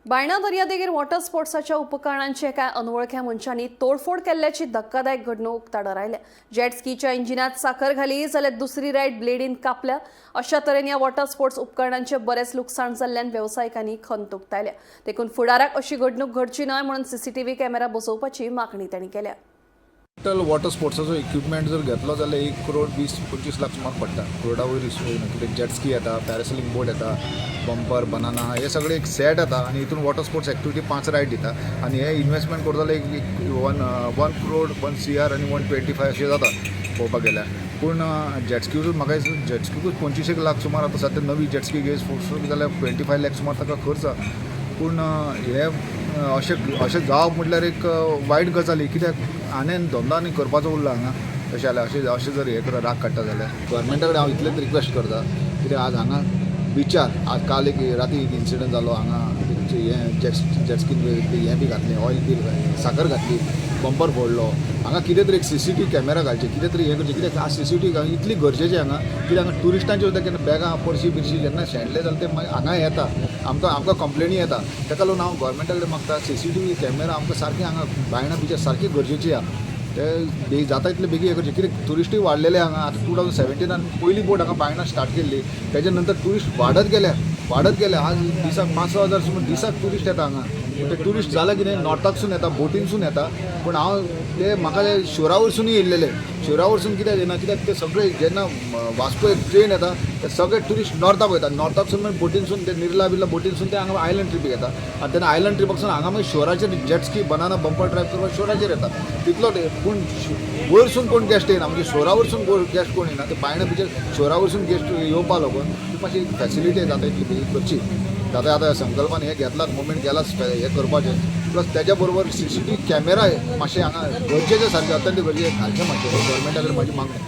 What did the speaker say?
बायणा दर्यादेगेर वॉटर स्पोर्ट्साच्या उपकरणांचे कांय अनवळख्या मनशांनी तोडफोड केल्ल्याची धक्कादायक घडणूक उक्ताडार आयल्या. जेट स्कीच्या इंजिनात साखर घाली जाल्यार दुसरी रायड ब्लेडीन कापल्या. अशा तरेन ह्या वॉटर स्पोर्ट्स उपकरणांचे बरेच लुकसाण जाल्ल्यान वेवसायिकांनी खंत उक्तायल्या. देखून फुडाराक अशी घडणूक घडची न्हय म्हणून सीसीटीव्ही कॅमेरा बसोवपाची मागणी तांणी केल्या. टोटल वॉटर स्पोर्ट्साचो इक्विपमेंट जर घेतलो जाल्यार 1 करोड 20-25 लाख सुमार पडटा. करोडा वयर वयना, कित्याक जेटस्की येता, पॅरासेलिंग बोट येता, बंपर, बनाना हे सगळे एक सेट येता आनी हितून वॉटर स्पोर्ट्स एक्टिविटी पांच रायड दिता. आनी हे इन्वेस्टमेंट करता जाल्यार एक 1 1 करोड 1 CR आनी 125 अशें जाता पळोवपाक गेल्यार. पूण जेटस्कीकूच म्हाका दिसता जेटस्कीकूच 25 एक लाख सुमार. आतां सद्या नवी जेटस्की घेयत जाल्यार 25 लॅक सुमार ताका खर्च आसा. पूण हे अशें अशें जावप म्हटल्यार एक वायट गजाल ही, कित्याक आनी धंदो आनी करपाचो उरला हांगा तशें जाल्यार. अशें अशें जर हें कर राग काडटा जाल्यार गव्हर्मेंटा कडेन हांव इतलेंच रिक्वेस्ट करता, कित्याक आज हांगा बिचार आज काल एक राती एक इन्सिडंट जालो हांगा. हें जेटस्कीन हें बी घातलें, ऑयल बी साकर घातली, बंपर फोडलो. हांगा कितें तरी एक सीसीटीव्ही कॅमेरा घालचे, कितें तरी हें करचें, कित्याक आज सीसीटीव्ही इतली गरजेची हांगा, कित्याक हांगा ट्युरिस्टांचे सुद्दां केन्ना बॅगां पर्सी बिर्शी जेन्ना शेणले जाल्यार ते मागीर हांगा येता, आमकां आमकां कंप्लेनी येता. ताका लागून हांव गव्हर्मेंटा कडेन मागता, सीसीटीव्ही कॅमेरा आमकां सारकें हांगा बायणा बिचार सारकी गरजेची आहा. ते बेगी जाता इतले बेगीन हें करचें, कित्याक ट्युरिस्टूय वाडलेले हांगा. आतां 2017नान पयली बोट हांगा बायणा स्टार्ट केल्ली, तेच्या नंतर ट्युरिस्ट वाडत गेले, वाडत गेले. आज दिसाक 5-6 हजार सुमार दिसाक ट्युरिस्ट येता हांगा. ते ट्युरिस्ट जाले कितें, नॉर्थाकसून येता, बोटीनसून येता. पूण हांव ते म्हाका ते शोरा वरसूनय येयल्लेले. शोरा वरसून कित्याक येना? कित्याक ते सगळे जेन्ना वास्को एक ट्रेन येता, ते सगळे ट्युरिस्ट नॉर्थाक वयता. नॉर्थाकसून मागीर बोटीनसून ते निर्ला बिर्ला बोटीनसून ते हांगा आयलंड ट्रिपीक येता. आनी तेन्ना आयलंड ट्रिपाकसून हांगा मागीर शोराचेर जेटस्की, बनाना, बंपर ड्रायव्ह करपाक शोराचेर येता तितलो ते. पूण वयरसून कोण गेस्ट येना, म्हणजे शोरा वरसून गेस्ट कोण येना. ते बायणा बिचर शोरा वरसून गेस्ट येवपा लागून ती मातशी फॅसिलिटी जाता इतली बेगीन करची. आतां आतां संकल्पान हें घेतलात, मुवमेंट केलाच हें करपाचें. प्लस तेज्या बरोबर सीसीटीव्ही कॅमेरा मातशें हांगा गरजेचें, सारकें अत्यंत गरजेचें घालचें मातशें. गव्हर्मेंटा कडेन म्हाजी मागणी.